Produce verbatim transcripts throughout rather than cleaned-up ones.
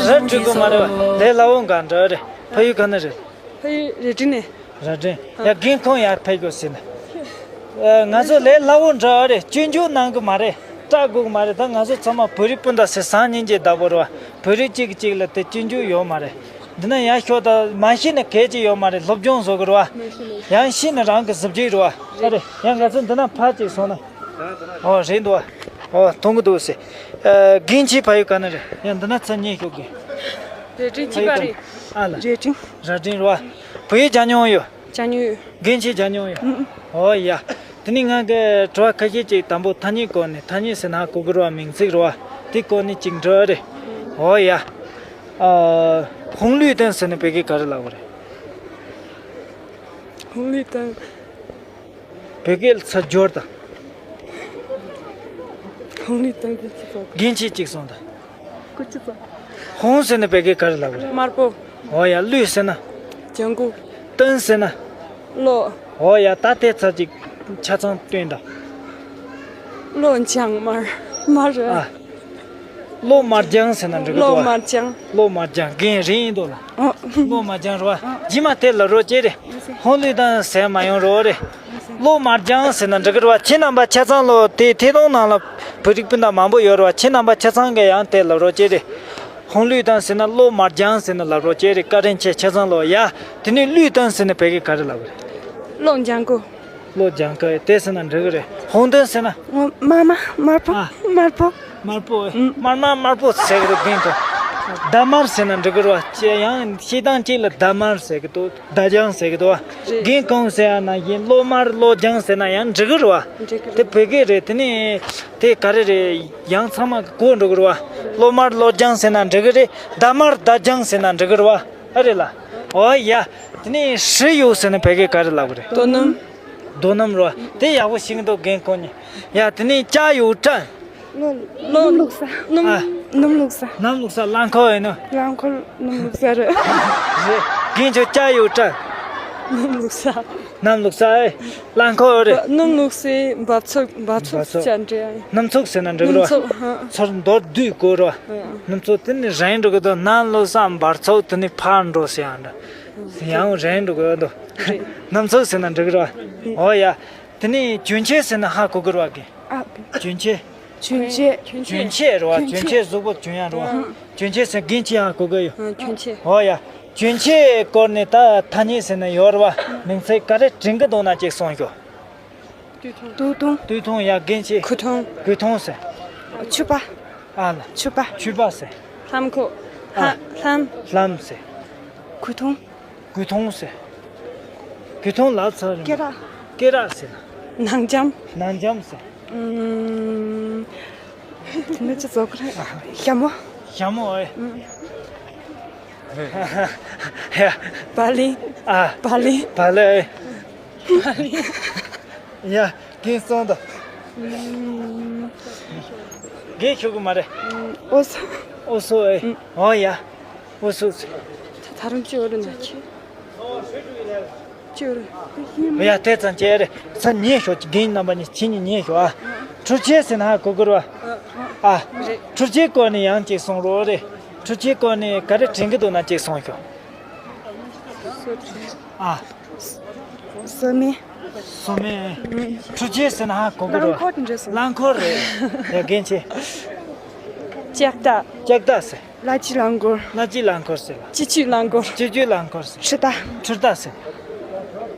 ར་འགྲིག་གི་མ་རེད་བ། ལས་སླ་བོ་འགའ་འདྲ་རེད། ཕ་ཡུལ་ག་ནས་རེད། ཕ་ཡུལ་རྭ་སྒྲེང་ནས། རྭ་སྒྲེང་། ཡ་རྒན་ཁོང་ཡར་ཕེབས་དགོས་ཟེར་ན། ཨ། ང་ཚོ་ལས་སླ་བོ་འདྲ་རེད། སྐྱོན་བརྗོད་གནང་གི་མ་རེད། སྐྲག་དགོས་གི་མ་རེད། ད་ང་ཚོ་ཚང་མ་བོད་རིགས་སྤུན་ཟླ་ཟེར་སང་ཉིན་གྱི་བདག་པོ་རེད་བ། བོད་རིགས་གཅིག་གིས་གཅིག་ལ་དེ་སྐྱོན་བརྗོད་ཡོད་མ་རེད། འདི་ན་ཡར་ཤོག་ད་མ་ཤེས་ན་གལ་ཆེ་ཡོད་མ་རེད། སློབ་སྦྱོང་བཟོ་གི་རེད་བ། ཡང་ཤེས་ན་རང་གི་གཟི་བརྗིད་རེད་བ། ཨ་རེད། ཡང་ང་ཚོ་འདི་ན་ཕར་ཅིག་སོང་ན། ཨོ་རེད་འདུག་བ། ཨོ་མཐོང་གི་འདུག་ཟེར། ཨ། རྒན་ཁྱེད་ཕ་ཡུལ་ག་ནས་རེད། ཡང་འདི་ན་ཚུར་ཉན་ཤོག་གི། རྭ་སྒྲེང་གཅིག་པ་རེད། ཨ་ལ། རྭ་སྒྲེང་། རྭ་སྒྲེང་རེད་བ། བོད་ཡིག་སྦྱང་མྱོང་ཡོད། སྦྱང་མྱོང་ཡོད། རྒན་ཁྱེད་སྦྱང་མྱོང་ཡོད། ཨུ། ཨོ་ཡ། དེ་ནས་ང་གི་དྲི་བ་ཁ་ཤས་ཅིག་དང་པོ་ཐ་སྙད་སྐོར་ནས། ཐ་སྙད་ཟེར་ན་གོ་གི་རེད་བ། མིང་ཚིག་རེད་བ། དེ་སྐོར་ནས་ཅིག་འདྲི་རེད། ཨོ་ཡ། ཨ། 红绿灯 ཟེར་ན་བོད་སྐད་ག་རེ་ལབ་དགོས་རེད། 红绿灯། བོད་སྐད་ཚུར་སྦྱོར་དང་། 红绿灯 དེ་ཅི་ཚོ། རྒན་ཁྱེད་ཅིག་གསུངས་དང་། སྐུ་ཅི་ཚོ། 红 ཟེར་ན་བོད་སྐད་ག་རེ་ལབ་དགོས་རེད། དམར་པོ། ཨོ་ཡ། 绿 ཟེར་ན། ལྗང་གུ། 灯 ཟེར་ན། གློག། ཨོ་ཡ། ད་དེ་ཚར་ཅིག་ཆ་ཚང་སྟོན་དང་། གློག་ལྗང་དམར། དམར་རེད། ཨ། གློག་དམར་ལྗང་ཟེར་ན་འགྲིག་གི་འདུག་བ། གློག་དམར་ལྗང་། གློག་དམར་ལྗང་། རྒན་རིང་ཡིན་འདུག་ལ། ཨོ། གློག་དམར་ལྗང་རེད་བ། རྗེས་མ་དེ་ལབ་རོགས་བྱེད་རེད། 红绿灯 ཟེར་མ་ཡོང་རོགས་རེད། གློག་དམར་ལྗང་ཟེར་ན་འགྲིག་གི་རེད་བ། ཁྱེད་རྣམ་པ་ཆ་ཚང་ལོ། དེ་ཐད་གཏོང་ནང་ལ་བོད་རིགས་སྤུན་ཟླ་མང་པོ་ཡོད་རེད་བ། ཁྱེད་རྣམ་པ་ཆ་ཚང་གིས་ཡང་དེ་ལབ་རོགས་བྱེད་རེད། 红绿灯 ཟེར་ན། གློག་དམར་ལྗང་ཟེར་ན་ལབ་རོགས་བྱེད་རེད། བཀའ་དྲིན་ཆེ་ཆ་ཚང་ལོ། ཡ། དེ་ནས་绿灯 ཟེར་ན་བོད་སྐད་ག་རེ་ལབ་རེད། གློག་ལྗང་གུ། གློག་ལྗང་གུ། དེ་ཟེར་ན་འགྲིག་གི་རེད། 红灯 ཟེར་ན། ཨོ། དམར་དམར། དམར་པོ། ཨ། དམར་པོ། དམར་པོ། ཨུ། དམར་དམར། དམར་པོ་ཟེར་གི་རེད། རྒན་ཁོང་། 大门 ཟེར་ན་འགྲིག་གི་རེད་བ། ཅེ་ཡང་བཤད་སྟངས་གཅིག་ལ་大门 ཟེར་གི་འདུག 大江 ཟེར་གི་འདུག་བ། རེད། རྒན་ཁོང་ཟེར་ཡ་ན་ཡིན། གློག་དམར་གློག་ལྗང་ཟེར་ན་ཡང་འགྲིག་གི་རེད་བ། འགྲིག་གི་རེད། དེ་བོད་སྐད་རེད། དེ་ནས་དེ་ག་རེ་རེད། ཡང་ཚང་མ་གོ་འགྲོ་གི་རེད་བ། གློག་དམར་གློག་ལྗང་ཟེར་ན་འགྲིག་གི་རེད། 大门大江 ཟེར་ན་འགྲིག་གི་རེད་བ། ཨ་རེད་ལ། ཨོ་ཡ། དེ་ནས་石油 ཟེར་ན་བོད་སྐད་ག་རེ་ལབ་གི་རེད། རྡོ་སྣུམ། རྡོ་སྣུམ་རེད་བ། དེ་ཡག་པོ་ཤེས་ཀྱི་འདུག་རྒན་ཁོང་གཉིས། ཡ། དེ་ནས་加油站། གློག་གློག་སྣུམ་བླུགས་ས། སྣུམ། ཨ། སྣུམ་བླུགས་ས། སྣུམ་བླུགས་ས། རླངས་འཁོར་ཡིན་ནོ། རླངས་འཁོར་སྣུམ་བླུགས་ས་རེད། རེད། རྒན་ཁྱོད་加油站། སྣུམ་བླུགས་ས། སྣུམ་བླུགས་ས་ཨེ། རླངས་འཁོར་རེད། སྣུམ་བླུགས་སའི་འབབ་ཚུགས། འབབ་ཚུགས། འབབ་ཚུགས་ཅན་འདྲ། སྣུམ་ཚུགས་ཟེར་ན་འགྲིག་རེད་བ། སྣུམ་ཚུགས། ཧ། ཚུར་མདོར་བསྡུས་དགོས་རེད་བ། ཨ། སྣུམ་ཚུགས། དེ་ནི་རིང་འགྲོ་གི་འདུག་སྣུམ་བླུགས་ས་འབབ་ཚུགས། དེ་ནི་ཕར་འགྲོ་ཟེར་ཡང་འདྲ། ཡང་རིང་འགྲོ་གི་འདུག་རེད། སྣུམ་ཚུགས་ཟེར་ན་འགྲིག་རེད་བ། ཨོ་ཡ། དེ་ནི་གྱོན་ཆས་ཟེར་ན་ཧ་གོ་གི་རེད་བ་རྒན། ཨ། གྱོན་ཆས། གྱོན་ཆས། གྱོན་ཆས་རེད་བ། གྱོན་ཆས། གྱོན་ཆས་གཟུགས་པོ་གྱོན་ཡ་རེད་བ། ཨ། གྱོན་ཆས་ཟེར་རྒན་ཁྱེད་ཧ་གོ་གི་ཡོད། ཨ། གྱོན་ཆས། ཨོ་ཡ། གྱོན་ཆས་སྐོར་ནས་ད་ཐ་སྙད་ཟེར་ན་ཡོད་རེད་བ། མིང་ཚིག་ག་རེ་དྲན་གི་འདུག་ན་ཅིག་གསུངས་ཤོག་སྟོད་ཐུང་། སྟོད་ཐུང་། ཡ་རྒན་ཁྱེད། གོས་ཐུང་། གོས་ཐུང་ཟེར། ཕྱུ་པ། ཨ་ལ། ཕྱུ་པ། ཕྱུ་པ་ཟེར། ལྷམ་གོག་ཨ། ལྷམ། ལྷམ་ཟེར། གོས་ཐུང་། གོས་ཐུང་ཟེར། གོས་ཐུང་ལབ་ཚར་རེད། སྐེ་རགས། སྐེ་རགས་ཟེར། ནང་འཇམ། ནང་འཇམ་ཟེར། ཨུམ། དེ་ནས་ཅི་བཟོ་གི་རེད། ཞྭ་མོ། ཞྭ་མོ་ཨེ། ཨུམ། ཡ། བག་ལེབ། ཨ། བག་ལེབ། བག་ལེབ་ཨེ། ཡ། རྒན་གསུངས་དང་། རྒན་ཤོད་གི་མ་རེད། ཨོ་སོ། ཨོ་སོ་ཨེ། ཨོ་ཡ། ཨོ་སོ། ད་རུང་ཅི་ཡོད་རེད་ན་ཁྱེད། ཅི་ཡོད་རེད། ཡ་དེ་ཙམ་བྱས་རེད། ས་ཉན་ཤོག་རྒན་རྣམ་པ་གཉིས་ཁྱེད་གཉིས་ཉན་ཤོག་ཨ། འཕྲུལ་ཆས་ཟེར་ན་ཧ་གོ་གི་རེད་བ། ཨ། འཕྲུལ་ཆས་སྐོར་ནས་ཡང་ཅིག་གསུང་རོགས་རེད། འཕྲུལ་ཆས་སྐོར་ནས་ག་རེ་དྲན་གི་འདུག་ན་ཅིག་གསུང་ཤོག་ཨ། སོ་མེ། སོ་མེ། འཕྲུལ་ཆས་ཟེར་ན་ཧ་གོ་གི་རེད། རླངས་འཁོར་དེ་འདྲ་སོང་། རླངས་འཁོར་རེད། ཡ་རྒན་ཁྱེད། ལྕགས་ཐག་ལྕགས་ཐག་ཟེར། གླ་སྤྱོད་རླངས་འཁོར། གླ་སྤྱོད་རླངས་འཁོར་ཟེར། སྤྱི་སྤྱོད་རླངས་འཁོར། སྤྱི་སྤྱོད་རླངས་འཁོར་ཟེར། འཕྲུལ་རྟ། འཕྲུལ་རྟ་ཟེར།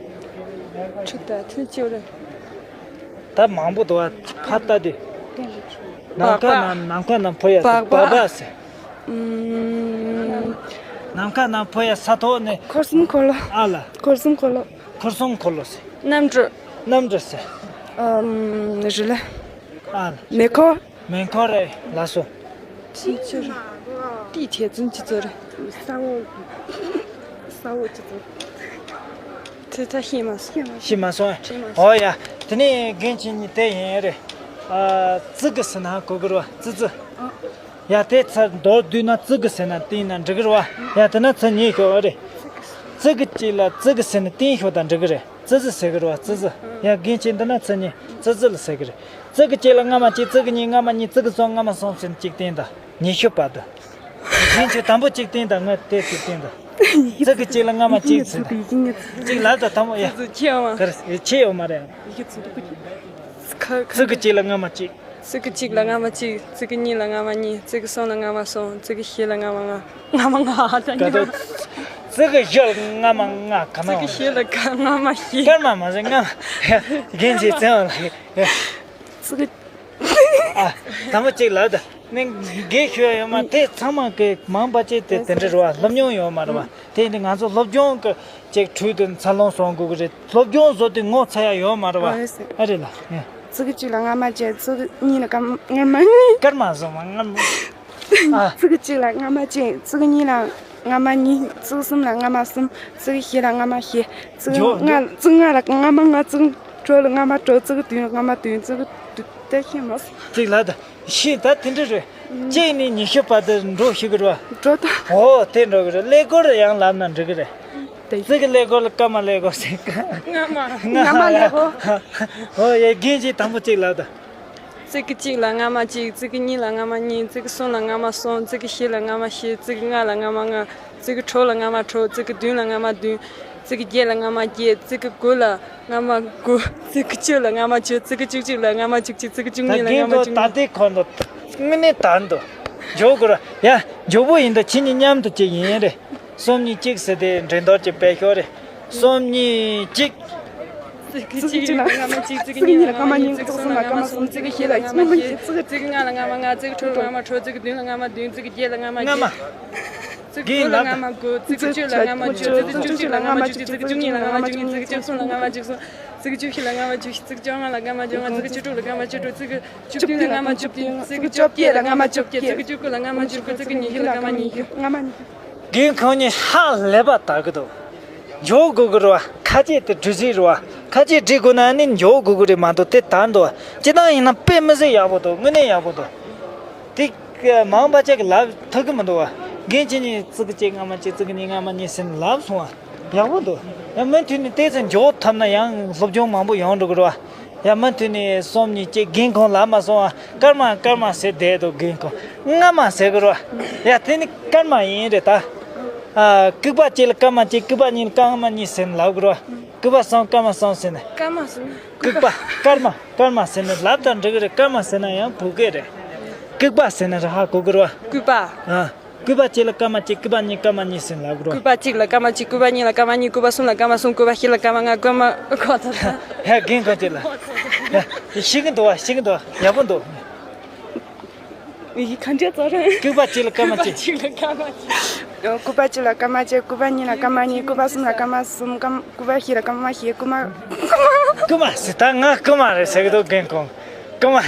འཕྲུལ་རྟ་དེ་ཅི་རེད། ད་མང་པོ་འདུག་བ། ཕར་ལྟ་དུས། ནམ་མཁའ་ནང་ནམ་མཁའ་ནང་འཕུར་ཡ་ཟེར། སྦག་སྦག་སྦག་སྦག་ཟེར། ཨུམ། ནམ་མཁའ་ནང་འཕུར་ཡ་ས་ཐོག་ནས། འཁོར་གསུམ་འཁོར་ལོ། ཨ་ལ། འཁོར་གསུམ་འཁོར་ལོ། འཁོར་གསུམ་འཁོར་ལོ་ཟེར། གནམ་གྲུ། གནམ་གྲུ་ཟེར། ཨུམ། རི་ལ། ཨ་ལ། མེ་འཁོར། མེ་འཁོར་རེད། ལགས་སོ། ཅི་ཅི་རེད། ཏི་ཐེ་ཙུན་ཅི་ཙོ་རེད། ས་འོག་ས་འོག་ཅི་ཙོ། དེ་ད་ཤེས་མ་སོང་། ཤེས་མ་སོང་། ཤེས་མ་སོང་། ཨོ་ཡ། དེ་ནས་རྒན་ཁྱེད་གཉིས་དེ་ཡིན་རེད། ཨ། ཙི་གི་ཟེར་ན་གོ་གི་རེད་བ། ཙི་ཙི། ཡ་དེ་ཚར་མདོར་བསྡུས་ན་ཙི་གི་ཟེར་ན་བསྟན་ན་འགྲིག་གི་རེད་བ། ཡ་དེ་ན་ཚར་ཉན་ཤོག་ཨ་རེད། ཙི་གི་གཅིག་ལ་ཙི་གི་ཟེར་ན་བསྟན་ཤོག་དང་འགྲིག་གི་རེད། ཙི་ཙི་ཟེར་གི་རེད་བ། ཙི་ཙི། ཡ་རྒན་ཁྱེད་འདི་ན་ཚར་ཉན། ཙི་ཙི་ལ་ཟེར་གི་རེད། ཙི་གི་གཅིག་ལ་རྔ་མ་གཅིག་ཙི་གི་གཉིས་རྔ་མ་གཉིས། ཙི་གི་གསུམ་རྔ་མ་གསུམ་ཟེར་ན་གཅིག་བསྟན་དང་། ཉི་ཤུ་བར་དུ། ཡིན་ཆོས་དང་པོ་གཅིག་བསྟན་དང་། ང་དེ་གཅིག་བསྟན་དང་། ཙི་གུ་གཅིག་ལ་རྔ་མ་གཅིག་ཟེར། གཅིག་ལབ་དང་། དང་པོ་ཡ། ཁྱེད་ཡོད་མ་རེད། ཁྱེད་ཡོད་མ་རེད། ཙི་གུ་གཅིག་ལ་རྔ་མ་གཅིག་ཙི་གུ་གཅིག་ལ་རྔ་མ་གཅིག་ཙི་གུ་གཉིས་ལ་རྔ་མ་གཉིས། ཙི་གུ་གསུམ་ལ་རྔ་མ་གསུམ། ཙི་གུ་བཞི་ལ་རྔ་མ་ལྔ། རྔ་མ་ལྔ་ཨ། ད་ག་ཉིན་དུ་ཙི་གུ་བཞི་ལ་རྔ་མ་ལྔ། ག་ན་ཙི་གུ་བཞི་ལ་ག་རྔ་མ་བཞི། སྐར་མ་མ་ཟེར། རྔ་མ། རྒན་གྱིས་བཙན་བ་ལ། ཙི་གུ་ཨ། དང་པོ་གཅིག་ལབ་དང་། ནི་རྒན་ཞུ་ཡ་ཡོད་མ། དེ་ཚང་མ་གི་མང་པ་ཅིག་དེ་དེ་འདྲ་རེད་བ། སློབ་མྱོང་ཡོད་མ་རེད་བ། དེ་ནི་ང་ཚོ་སློབ་སྦྱོང་གི་ཅིག་ཁྲོད་དུ་འཚར་ལོངས་སོང་དགོས་ཀྱི་རེད། སློབ་སྦྱོང་བཟོ་དུས་ངོ་ཚ་ཡ་ཡོད་མ་རེད་བ། ཨ་རེད་ལ། ཙི་གུ་གཅིག་ལ་རྔ་མ་གཅིག་ཙི་གུ་གཉིས་ལ་སྐར་མ་ལྔ་མ་གཉིས། སྐར་མ་བཟོ་མ་ལྔ་མ། ཨ། ཙི་གུ་གཅིག་ལ་རྔ་མ་གཅིག་ཙི་གུ་གཉིས་ལ་རྔ་མ་གཉིས། ཙི་གུ་གསུམ་ལ་རྔ་མ་གསུམ། ཙི་གུ་བཞི་ལ་རྔ་མ་བཞི། ཙི་གུ་ལྔ། ཙི་གུ་ལྔ་ལ་རྔ་མ་ལྔ། ཙི་གུ་དྲུག་ལ་རྔ་མ་དྲུག་ཙི་གུ་བདུན་ལ་རྔ་མ་བདུན། ཙི་གུ་བདུན་དེ་ཤེས་མ་སོང་། གཅིག་ལ་ད་ཤེས་ད་དེ་འདྲ་རེད། གཅིག་ནས་ཉི་ཤུ་བར་དུ་འགྲོ་ཤེས་ཀྱི་རེད་བ། འགྲོ་ད། ཨོ་དེ་འགྲོ་གི་རེད། ཀླད་ཀོར་ཡང་ལབ་ན་འགྲིག་གི་རེད། ཙི་གུ་ཀླད་ཀོར་ལ་སྐར་མ་ཀླད་ཀོར་ཟེར། རྔ་མ། རྔ་མ་ཀླད་ཀོར། ཨོ་ཡ། རྒན་གྱིས་དང་པོ་གཅིག་ལབ་དང་། ཙི་གུ་གཅིག་ལ་རྔ་མ་གཅིག་ཙི་གུ་གཉིས་ལ་རྔ་མ་གཉིས། ཙི་གུ་གསུམ་ལ་རྔ་མ་གསུམ། ཙི་གུ་བཞི་ལ་རྔ་མ་བཞི། ཙི་གུ་ལྔ་ལ་རྔ་མ་ལྔ། ཙི་གུ་དྲུག་ལ་རྔ་མ་དྲུག་ཙི་གུ་བདུན་ལ་རྔ་མ་བདུན། ཙི་གུ་བརྒྱད་ལ་རྔ་མ་བརྒྱད། ཙི་གུ་དགུ་ལ་རྔ་མ་དགུ། ཙི་གུ་བཅུ་ལ་རྔ་མ་བཅུ། ཙི་གུ་བཅུ་གཅིག་ལ་རྔ་མ་བཅུ་གཅིག་ཙི་གུ་བཅུ་གཉིས་ལ་རྔ་མ་བཅུ་གཉིས། ད་རྒན་ཁོ་ད་ལྟའི་ཁོ་ནོ་དངོས་གནས་དར་འདུག་མགྱོགས་དགོས་ར། ཡ། མགྱོགས་པོ་ཡིན་ད། ཁྱེད་གཉིས་མཉམ་དུ་བྱས་ཡིན་རེད། གསུམ་གཉིས་གཅིག་ཟེར་ཏེ་འགྲན་བསྡུར་གྱི་དཔེ་ཤོག་རེད། གསུམ་གཉིས་གཅིག་ཙི་གུ་གཅིག་ལ་རྔ་མ་གཅིག་ཙི་གུ་གཉིས་ལ་རྔ་མ་གཉིས། ཙི་གུ་གསུམ་ལ་རྔ་མ་གསུམ། ཙི་གུ་བཞི་ལ་རྔ་མ་བཞི། ཙི་གུ་ལྔ་ལ་རྔ་མ་ལྔ། ཙི་གུ་དྲུག་ལ་རྔ་མ་དྲུག་ཙི་གུ་བདུན་ལ་རྔ་མ་བདུན། ཙི་གུ་བརྒྱད་ལ་རྔ་མ་བརྒྱད། ཙི་གུ་དགུ་ལ་རྔ་མ་དགུ། ཙི་གུ་བཅུ་ལ་རྔ་མ་བཅུ། ཙི་གུ་བཅུ་གཉིས་ལ་རྔ་མ་བཅུ་གཅིག་ཙི་གུ་བཅུ་གཉིས་ལ་རྔ་མ་བཅུ་གཉིས། ཙི་གུ་བཅུ་གསུམ་ལ་རྔ་མ་བཅུ་གསུམ། ཙི་གུ་བཅུ་བཞི་ལ་རྔ་མ་བཅུ་བཞི། ཙི་གུ་བཅོ་ལྔ་ལ་རྔ་མ་བཅོ་ལྔ། ཙི་གུ་བཅུ་དྲུག་ལ་རྔ་མ་བཅུ་དྲུག་ཙི་གུ་བཅུ་བདུན་ལ་རྔ་མ་བཅུ་བདུན། ཙི་གུ་བཅོ་བརྒྱད་ལ་རྔ་མ་བཅུ་བརྒྱད། ཙི་གུ་བཅུ་དགུ་ལ་རྔ་མ་བཅུ་དགུ། ཙི་གུ་ཉི་ཤུ་ལ་རྔ་མ་ཉི་ཤུ། རྔ་མ་ཉི་ཤུ། རྒན་ཁོང་གཉིས་ཧ་ལས་པ་དར་གི་འདུག་མགྱོགས་དགོས་གི་རེད་བ། ཁ་ལྕེ་དེ་འབྲི་རྩིས་རེད་བ། ཁ་ལྕེ་འབྲི་དགོས་ན་ནི་མགྱོགས་དགོས་གི་རེད་མ་གཏོགས་དེ་དར་འདུག་སྤྱིར་བཏང་ཡིན་ན་དཔེ་མི་སྲིད་ཡག་པོ་འདུག་དངོས་གནས་ཡག་པོ་འདུག་དེ་མང་པ་ཅིག་གིས་ལབ་ཐུབ་གི་མི་འདུག་བ། རྒན་ཁྱེད་གཉིས་ཙི་གུ་གཅིག་རྔ་མ་གཅིག་ཙི་གུ་གཉིས་རྔ་མ་གཉིས་ཟེར་ནས་ལབ་སོང་བ། ཡག་པོ་འདུག་ཡང་མུ་མཐུད་ནས་ཏོག་ཙམ་མགྱོགས་ཐུབ་ན་ཡང་སློབ་སྦྱོང་མང་པོ་ཡོང་འགྲོ་གི་རེད་བ། ཡང་མུ་མཐུད་ནས་གསུམ་གཉིས་གཅིག་རྒན་ཁོང་ལབ་མ་སོང་བ། སྐར་མ་སྐར་མ་ཟེར་བསྡད་འདུག་རྒན་ཁོང་རྔ་མ་ཟེར་གི་རེད་བ། ཡ་དེ་ནི་སྐར་མ་ཡིན་རེད་ད། ཨ། སྐུད་པ་གཅིག་ལ་སྐར་མ་གཅིག་སྐུད་པ་གཉིས་ལ་སྐར་མ་གཉིས་ཟེར་ནས་ལབ་གི་རེད་བ། སྐུད་པ་གསུམ་སྐར་མ་གསུམ་ཟེར་ནས། སྐར་མ་གསུམ། སྐུད་པ་སྐར་མ་སྐར་མ་ཟེར་ནས་ལབ་དང་འགྲིག་གི་རེད། སྐར་མ་ཟེར་ན་ཡང་བོད་སྐད་རེད། སྐུད་པ་ཟེར་ན་ར་ཧ་གོ་གི་རེད་བ། སྐུད་པ། ཨ། སྐུད་པ་གཅིག་ལ་སྐར་མ་གཅིག་སྐུད་པ་གཉིས་སྐར་མ་གཉིས་ཟེར་ནས་ལབ་གི་རེད་བ། སྐུད་པ་གཅིག་ལ་སྐར་མ་གཅིག་སྐུད་པ་གཉིས་ལ་སྐར་མ་གཉིས། སྐུད་པ་གསུམ་ལ་སྐར་མ་གསུམ། སྐུད་པ་བཞི་ལ་སྐར་མ་ལྔ། སྐར་མ་གོ་ད་ད། ཧ་རྒན་ཁོང་གཅིག་ལ། ཧ་ཤེས་གི་འདུག་བ། ཤེས་གི་འདུག་བ། ཡག་པོ་འདུག་ཡི་ག་འདྲ་ཙོ་རེད། སྐུད་པ་གཅིག་ལ་སྐར་མ་གཅིག་སྐུད་པ་གཅིག་ལ་སྐར་མ་གཅིག་སྐུད་པ་གཉིས་ལ་སྐར་མ་གཉིས། སྐུད་པ་གསུམ་ལ་སྐར་མ་གསུམ། སྐར་མ། སྐུད་པ་བཞི་ལ་སྐར་མ་བཞི། སྐུད་མ། སྐུད་མ་ཟེར་ད། ང་སྐུད་མ་རེད་ཟེར་གི་འདུག་རྒན་ཁོང་། སྐུད་མ།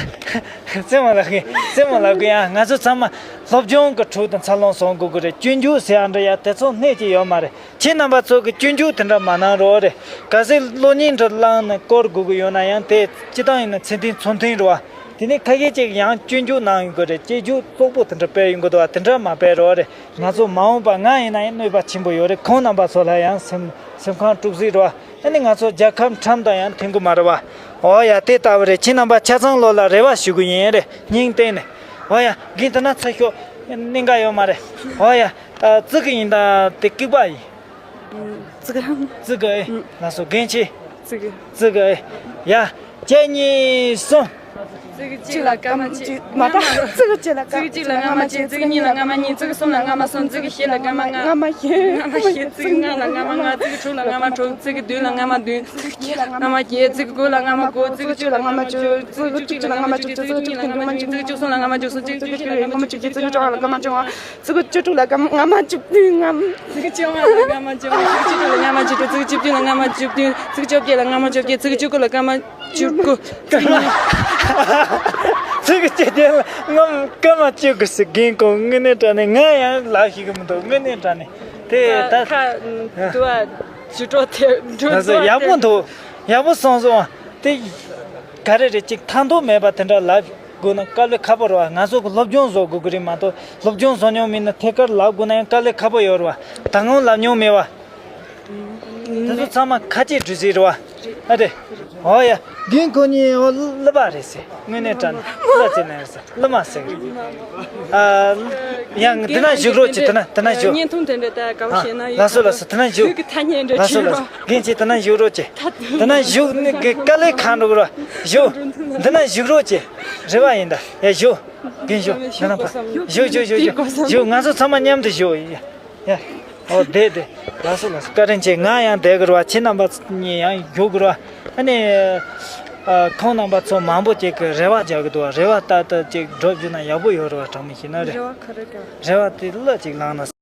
རྩེད་མོ་ལབ་གི། རྩེད་མོ་ལབ་གི། ཡ་ང་ཚོ་ཚང་མ་སློབ་སྦྱོང་གི་ཁྲོད་དུ་འཚར་ལོངས་སོང་དགོས་གི་རེད། སྐྱོན་འཇུག་ཟེར་ཡ་འདྲ་ཡ་དེ་ཚོ་སྣེ་གཅིག་ཡོད་མ་རེད། ཁྱེད་རྣམ་པ་ཚོ་གི་སྐྱོན་འཇུག་དེ་འདྲ་མ་གནང་རོགས་རེད། གལ་སྲིད་གློག་བརྙན་འདྲ་བླངས་ནས་བསྐུར་དགོས་གི་ཡོད་ན་ཡང་དེ་སྤྱིར་བཏང་ཡིན་ན་ཚད་ལྡན་ཚུལ་མཐུན་རེད་བ། དེ་ནས་ཁ་ཤས་ཅིག་ཡང་སྐྱོན་འཇུག་གནང་ཡོང་གི་རེད། སྐྱོན་འཇུག་བཙོག་པོ་དེ་འདྲ་སྤེལ་ཡོང་གི་འདུག་བ། དེ་འདྲ་མ་སྤེལ་རོགས་རེད། ང་ཚོ་མ་འོངས་པ་ང་ཡིན་ན་ཡང་གནོད་པ་ཆེན་པོ་ཡོད་རེད། ཁོང་རྣམ་པ་ཚོ་ལ་ཡང་སེམས་སེམས་ཁམས་དཀྲུག་ཟིག་རེད་བ། ཨ་ནི་ང་ཚོ་རྒྱལ་ཁབ་ཁྲིམས་དང་ཡང་མཐུན་གི་མ་རེད་བ། འོ་ཡ། དེ་ལྟ་བུ་རེད། ཁྱེད་རྣམ་པ་ཆ་ཚང་ལོ་ལ་རེ་བ་ཞུ་གི་ཡིན་རེད། སྙིང་གཏིང་ནས། འོ་ཡ། རྒན་དེ་ན་ཚ་ཤོག་གནད་འགག་ཡོད་མ་རེད། འོ་ཡ། ཨ། ཙི་གུ་ཡིན་ད། དེ་སྐུད་པ་ཡིན། ཙི་གུ། ཙི་གུ་ཨེ། ལགས་སོ། རྒན་ཁྱེད། ཙི་གུ། ཙི་གུ་ཨེ། ཡ། གཅིག་གཉིས་གསུམ། ཙི་གུ་གཅིག་ལ་སྐར་མ་གཅིག་མ་ད། ཙི་གུ་གཅིག་ལ་སྐར། ཙི་གུ་གཅིག་ལ་རྔ་མ་གཅིག་ཙི་གུ་གཉིས་ལ་རྔ་མ་གཉིས། ཙི་གུ་གསུམ་ལ་རྔ་མ་གསུམ། ཙི་གུ་བཞི་ལ་སྐར་མ་ལྔ། རྔ་མ་བཞི། རྔ་མ་བཞི། ཙི་གུ་ལྔ་ལ་རྔ་མ་ལྔ། ཙི་གུ་དྲུག་ལ་རྔ་མ་དྲུག་ཙི་གུ་བདུན་ལ་རྔ་མ་བདུན། རྔ་མ་བརྒྱད། ཙི་གུ་དགུ་ལ་རྔ་མ་དགུ། ཙི་གུ་བཅུ་ལ་རྔ་མ་བཅུ། ཙི་གུ་བཅུ་གཅིག་ལ་རྔ་མ་བཅུ་གཅིག་ཙི་གུ་བཅུ་གཉིས་ལ་རྔ་མ་བཅུ་གཉིས། ཙི་གུ་བཅུ་གསུམ་ལ་རྔ་མ་བཅུ་གསུམ། ཙི་གུ་བཅུ་བཞི་ལ་རྔ་མ་བཅུ་བཞི། ཙི་གུ་བཅོ་ལྔ་ལ་རྔ་མ་བཅོ་ལྔ། ཙི་གུ་བཅུ་དྲུག་ལ་རྔ་མ་བཅུ་བདུན། རྔ་མ། ཙི་གུ་བཅོ་ལྔ་ལ་རྔ་མ་བཅུ་དྲུག་ཙི་གུ་བཅུ་བདུན་ལ་རྔ་མ་བཅུ་བདུན། ཙི་གུ་བཅོ་བརྒྱད་ལ་རྔ་མ་བཅོ་བརྒྱད། ཙི་གུ་བཅུ་དགུ་ལ་རྔ་མ་བཅུ་དགུ། ཙི་གུ་བཅོ་བརྒྱད་ལ་རྔ་མ་སྐར་མ་བཅུ་དགུ་ཟེར། རྒན་ཁོང་དངོས་གནས་དྲང་གནས་ང་ཡང་ལབ་ཤེས་གི་མི་འདུག་དངོས་གནས་དྲང་གནས་དེ་ད། ཁ་འདུག་བ། ཇུས་གཏོགས་དེ་འགྲོ། ལགས་སོ། ཡག་པོ་འདུག་ཡག་པོ་སོང་སོང་། དེ་ག་རེ་རེད། ཅིག་ཐང་ཐོག་མེད་པ་དེ་འདྲ་ལབ་དགོས་ན་དཀའ་ལས་ཁག་པོ་རེད་བ། ང་ཚོ་གི་སློབ་སྦྱོང་བཟོ་དགོས་ཀྱི་རེད་མ་གཏོགས། སློབ་སྦྱོང་བཟོ་མྱོང་མེད་ན་ཐད་ཀར་ལབ་དགོས་ན་ཡང་དཀའ་ལས་ཁག་པོ་ཡོད་རེད་བ། ད་སྔོན་ལབ་མྱོང་མེད་བ། དེ་ཚོ་ཚང་མ་ཁ་ལྕེ་འབྲི་རྩིས་རེད་བ། ཨ་རེད། ཨོ་ཡ། རྒན་ཁོ་གཉིས་ཨོ་གླུ་པ་རེད་ཟེར། དངོས་གནས་དྲང་གནས་གླུ་ཅན་རེད་ཟེར། གླུ་མ་ཟེར་གི་རེད། ཨ། ཡང་འདི་ན་བཞུགས་རོགས་གྱིས། འདི་ན་འདི་ན་བཞུགས། བརྙན་ཐུང་དེ་འདྲ་ད་ག་བ་བཤད་ན་ཡོད། ལགས་སོ་ལགས་སོ། འདི་ན་བཞུགས། ཁྱོད་ཀྱི་ཐ་སྙད་འདྲ་ལགས་སོ་ཁྱོད་ལགས་སོ། རྒན་ཁྱེད་འདི་ན་བཞུགས་རོགས་གྱིས། འདི་ན་བཞུགས་ནི་གི་དཀའ་ལས་ཁག་འགྲོ་གི་ར། བཞུགས། འདི་ན་བཞུགས་རོགས་གྱིས། རེ་བ་ཡིན་ད། ཡ་བཞུགས། རྒན་བཞུགས། འདི་ན་ཕ། བཞུགས་བཞུགས་བཞུགས་བཞུགས། བཞུགས། ང་ཚོ་ཚང་མ་མཉམ་དུ་བཞུགས། ཡ། ཡ། ཨོ་བསྡད་བསྡད། ལགས་སོ་ལགས་སོ། བཀའ་དྲིན་ཆེ། ང་ཡང་བསྡད་དགོས་རེད་བ། ཁྱེད་རྣམ་པ་གཉིས་ཡང་བཞུགས་དགོས་རེད་བ། ཨ་ནི། ཨ། ཁོང་རྣམ་པ་ཚོ་མང་པོ་ཅིག་གིས་རེ་བ་རྒྱག་གི་འདུག་བ། རེ་བ་ལྟར་དུ་ཅིག་སྒྲུབ་རྒྱུ་ན་ཡག་པོ་ཡོད་རེད་བ། དྲང་མོ་བཤད་ན་རེད། རེ་བ་ག་རེ་རྒྱག་རེ་བ་དེ་གླུ་ཅིག་བླངས་ན།